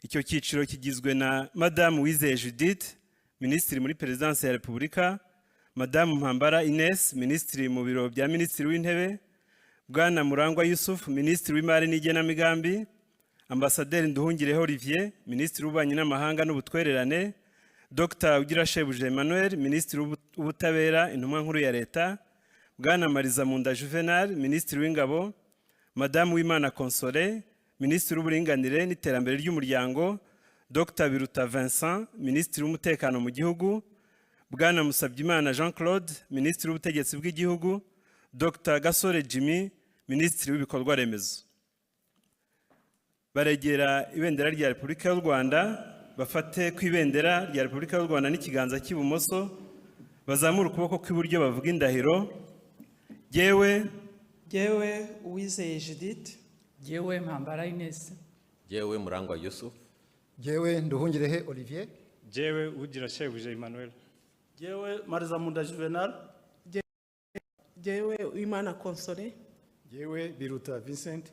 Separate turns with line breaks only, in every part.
Icyo cyiciro kigizwe na Madamu Uwizeye Judith, Minisitiri muri Perezidansi ya Repubulika, Madamu Mpambara Ines, Minisitiri mu Biro bya Minisitiri w'Intebe, Bwana Murangwa Yusuf, Minisitiri w'Imari n'Igenamigambi, Ambasaderi Nduhungirehe Olivier, Minisitiri w'Ububanyi n'Amahanga n'Ubutwererane, Dr Ugirashebuja Emmanuel, Minisitiri w'Ubutabera, Intumwa Nkuru ya Leta, Bwana Marizamunda Juvenal, Minisitiri w'Ingabo, Madamu Uwimana Consolée, Minisitiri w'Uburinganire n'Iterambere ry'Umuryango, Dr Biruta Vincent, Minisitiri w'Umutekano mu Gihugu, Bwana Musabyimana Jean Claude, Minisitiri w'Ubutegetsi bw'Igihugu, Dr Gasore Jimmy, Minisitiri w'Ibikorwa Remezo. Baregera ibendera rya Repubulika y'u Rwanda, bafate ku ibendera rya Repubulika y'u Rwanda n'ikiganza cy'ibumoso, bazamure ukuboko kw'iburyo, bavuga indahiro. Yewe.
Jyewe Uwizeye Judith.
Jyewe Mpambara Ines.
Jyewe Murangwa Yusuf.
Jyewe Nduhungirehe Olivier.
Jyewe Ugirashebuja Emmanuel.
Jyewe Marizamunda Juvenal.
Jyewe Uwimana Consolée.
Jyewe Biruta Vincent.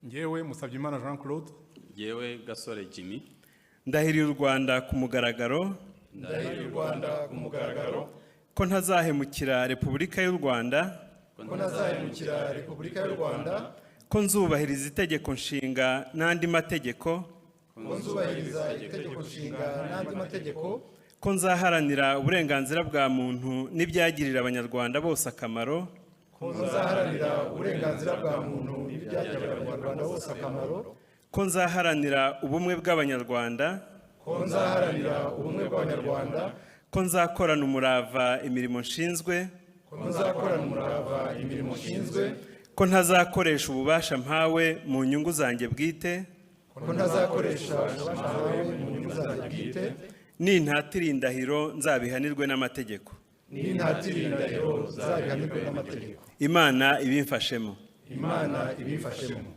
Njyewe Musabyimana Jean Claude.
Jyewe Gasore Jimmy.
Ndahiriye u Rwanda ku mugaragaro.
Ndahiriye u Rwanda ku mugaragaro.
Ko ntazahemukira Repubulika y'u Rwanda.
Ko ntazahemukira Repubulika y'u Rwanda.
Ko nzubahiriza Itegeko Nshinga n'andi mategeko.
Ko nzubahiriza Itegeko Nshinga n'andi mategeko.
Ko nzaharanira uburenganzira bwa muntu n'ibyagirira Abanyarwanda bose akamaro.
Ko nzaharanira uburenganzira bwa muntu n'ibyagirira Abanyarwanda bose akamaro.
Ko nzaharanira ubumwe bw'Abanyarwanda.
Ko nzaharanira ubumwe bw'Abanyarwanda.
Ko nzakorana umurava imirimo nshinzwe.
Ko nzakorana umurava imirimo nshinzwe.
Ko ntazakoresha ububasha mpawe mu nyungu zanjye bwite.
Ko ntazakoresha ububasha mpawe mu nyungu zanjye bwite.
Nintatira indahiro, nzabihanirwe n'amategeko.
Nintatira indahiro, nzabihanirwe n'amategeko.
Imana ibimfashemo.
Imana ibimfashemo.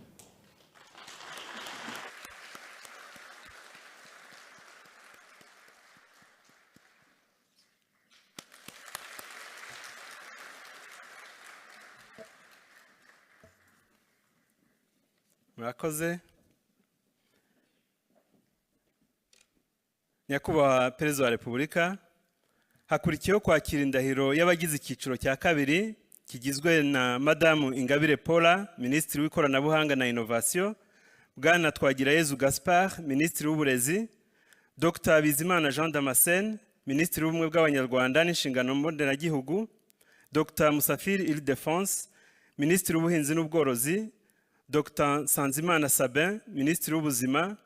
Murakoze. Nyakubahwa Perezida wa Repubulika, hakurikiyeho kwakira indahiro y'abagize icyiciro cya kabiri kigizwe na Madamu Ingabire Paula, Minisitiri w'Ikoranabuhanga na Inovasiyo, Bwana Twagirayezu Gaspard, Minisitiri w'Uburezi, Dr Bizimana Jean Damascene, Minisitiri w'Ubumwe bw'Abanyarwanda n'Inshingano Mboneragihugu, Dr Musafiri Ildefonse, Minisitiri w'Ubuhinzi n'Ubworozi, Dr Nsanzimana Sabin, Minisitiri w'Ubuzima.